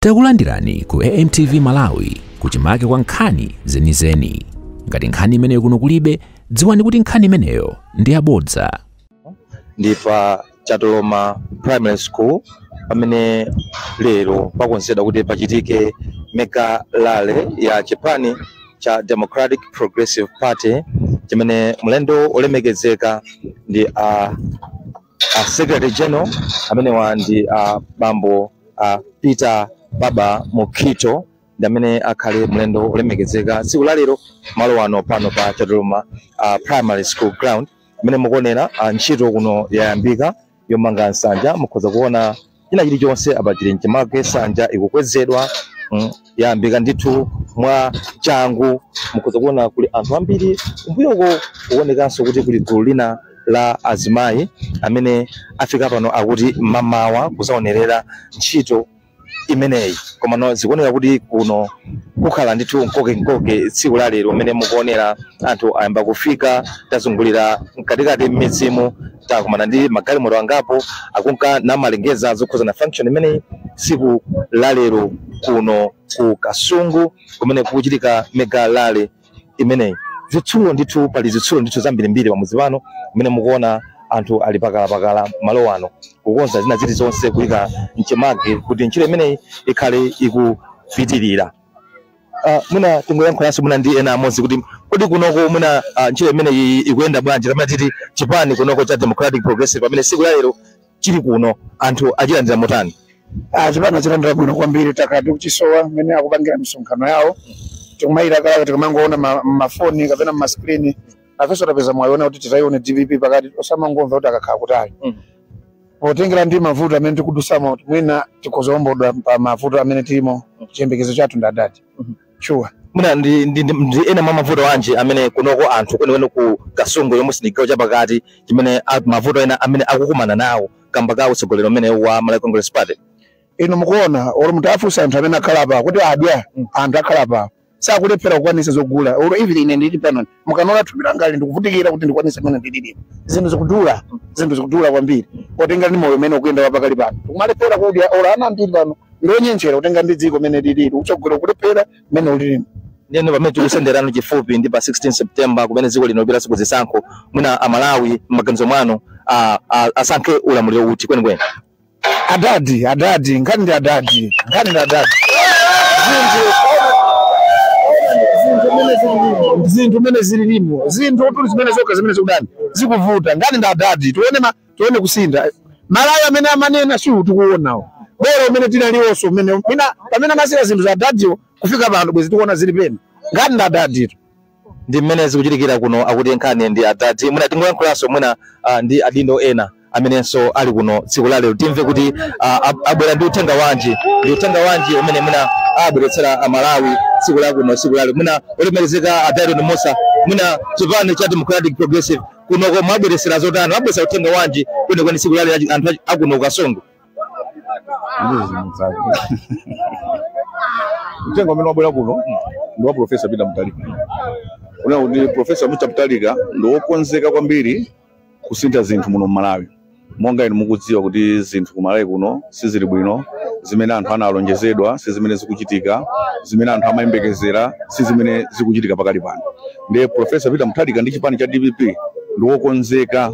Takulandirani ku AMTV Malawi, kuchimake kwa nkhani zenizeni. Ngati nkhani imeneyo kuno kulibe, dziwani kuti nkhani imeneyo ndi yabodza. Ndi pa Chatoloma Primary School pamene lero pakonzedwa kuti pachitike mega rally ya chipani cha Democratic Progressive Party, chimene mlendo olemekezeka ndi a Secretary General, amenewa ndi a bambo a Peter Baba Mukhito, ndi amene akhale mlendo olemekezeka tsiku la lero malo ano pano pa Chatoloma Primary School ground. Amene mukuonera, ntchito kuno yayambika yomanga nsanja. Mukhoza kuona china chilichonse apa chili mchimake, nsanja ikukwezedwa, yayambika ndithu mwa changu. Mukhoza kuona kuli anthu ambiri kumbuyoko, kuonekanso kuti kuli gulu lina la azimayi amene afika pano akuti mamawa kuzaonerera ntchito imeneyi. Koma zikuoneka kuti kuno kukhala ndithu mkokenkoke tsiku la lero. Umene mukuonera, anthu ayamba kufika. Tazungulira mkatikati m'midzimu, takumana ndi magalimoto angapo akunka namalengeza zokhuza na function imeneyi tsiku la lero kuno ku Kasungu, kumene kukuchitika mega rally imeneyi. Zitsulo ndithu, pali zitsulo ndithu zambirimbiri pamudzi pano. Kumene mukuona anthu ali pakalapakala malo ano kukonza zina zilizonse, kuyika mchimake kuti ntchito imeneyi ikhale ikupitirira. Mwina tingoyankhulanso mwina ndi ena amodzi kuti kodi kunoko mwina ntchito imeneyi ikuyenda bwanji, kapena titi chipani kunoko cha Democratic Progressive pamene tsiku la lero chili kuno, anthu achilandira motani? Ah, chipani achilandira bwino kwambiri. Takhala tikuchisowa mmene akupangira misonkhano yawo, tikumayirakalaka tikumangoona mafoni kapena mmaskrini. Nafenso tapeza mwayiona kuti titayione DPP pakati, osamangomva kuti akakhala kutali. Potengera ndi mavuto amene tikudusamo, mwina tikhozowombodwa pa mavuto amene tilimo. Chiyembekezo chathu ndi adadi, sure. Mwina ndi ena mwa mavuto anji amene kunoko anthu kwenikweni ku Kasungu, yomwe ndi chigawo chapakati, chimene mavuto ena amene akukumana nawo kamba ka utsogoleri umene wa Malawi Congress Party? Inu mukuona, olo mutafunsa anthu amene akhala pa kuti adya, anthu akhala pa sakulephera kukwanisa zogula. Olo even ine ndili pano, mukanola thupi langa ndikuvutikira kuti ndikwanise pamene ndililipo. Zinthu zikudula, zinthu zikudula kwambiri potenga ndi moyo umene ukuyenda wapakali pano. Tikumalephera kudya, olo ana ambiri pano ndionyenjera kutenga ndi dziko mene lilili, utsogolo kulephera mmene ulilimu. Ndiyeno pamene tikusenderano chifupi ndi pa 16 September, kumene dziko lino lipita kuzisankho, mwina Amalawi m'maganizo mwanu asankhe ulamuliro uti kwenikweni? Adadi, adadi, nkhani ndi adadi, nkhani ndi adadi. Zinthu mene zililimo, zinthu tuli zimene zokha zimene zikudani zikuvuta. Nkhani ndi adadi. Tione ma tione kusintha Malawi amene amanena, si tikuonawo bora umene tinaliwonso umene mina pamene amasira zinthu za adadiwo kufika pano, bwezi tikuona zili pena. Nkhani ndi adaditu. Ndi mmene zikuchitikira kuno, akuti nkhani ndi adadi. Mwina tingoyankhulanso mwina ndi adindo ena amenenso ali kuno tsiku la lero, timve kuti abwera ndi uthenga wanji, ndi uthenga wanji umene mwina abweretsera Amalawi tsiku la kuno, tsiku la lero. Mwina olemekezeka a Daiton Musa, mwina chipani cha Democratic Progressive kunoko mwabweretsera zotani, mwabweretsa uthenga wanji kwenikweni tsiku la lero anthu akuno ku Kasungu? Uthenga umene wabwera kuno ndi wa Profesa Peter Mutharika, unena kuti Profesa Peter Mutharika ndi wokonzeka kwambiri kusintha zinthu muno mMalawi. Monga inu mukudziwa kuti zinthu ku Malawi kuno sizili bwino, zimene anthu analonjezedwa si zimene zikuchitika, zimene anthu amayembekezera si zimene zikuchitika pakali pano. Ndiye Profesa Peter Mutharika ndi chipani cha DPP ndi wokonzeka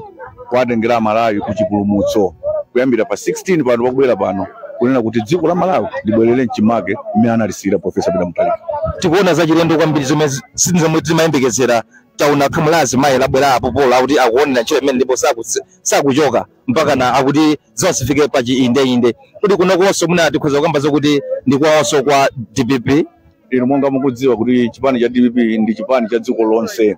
kuwatengera Amalawi ku chipulumutso kuyambira pa 16 pano pakubwera pano, kunena kuti dziko la Malawi libwerere mchimake mmene analisiyira Profesa Peter Mutharika. Tikuona zachilendo kwambiri zomwe zomwe timayembekezera. Taona khamu la azimayi labwera apo pola akuti akuonera ntchito imene, ndipo sakuchoka mpaka na akuti zonse zifike pa chiindeinde. Kuti kunokonso mwina tikhoza kukamba zokuti ndi kwawonso kwa DPP? Inu monga mukudziwa kuti chipani cha DPP ndi chipani cha dziko lonse,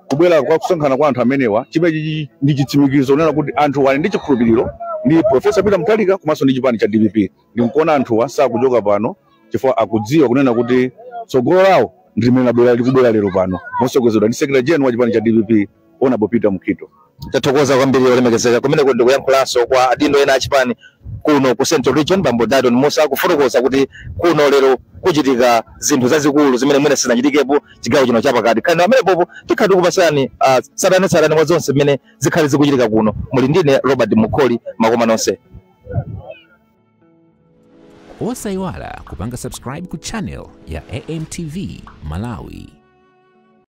kubwera kwa kusonkhana kwa anthu amenewa chimene ndi chitsimikizo kunena kuti anthu ali ndi chikhulupiriro ndi Profesa Peter Mutharika komanso ndi chipani cha DPP. Ndikuona anthuwa sakuchoka pano chifukwa akudziwa kunena kuti tsogolo lawo ndi limene labwera, likubwera lero pano motsogozedwa ndi Secretary General wa chipani cha DPP, Honorable Peter Mukhito. Tathokoza kwambiri, olemekezeka. Kumeneko ndikuyankhulanso kwa adindo ena achipani kuno ku Central Region, bambo Daiton Musa, kufotokoza kuti kuno lero kuchitika zinthu zazikulu zimene mwina sizinachitikepo chigawo chino chapakati. Khani pamene popo tikhala tikupasani tsatanetsatane kwa zonse zimene zikhale zikuchitika kuno. Muli ndine Robert Mukholi, makoma nonse. Osayiwala kupanga subscribe ku channel ya AMTV Malawi.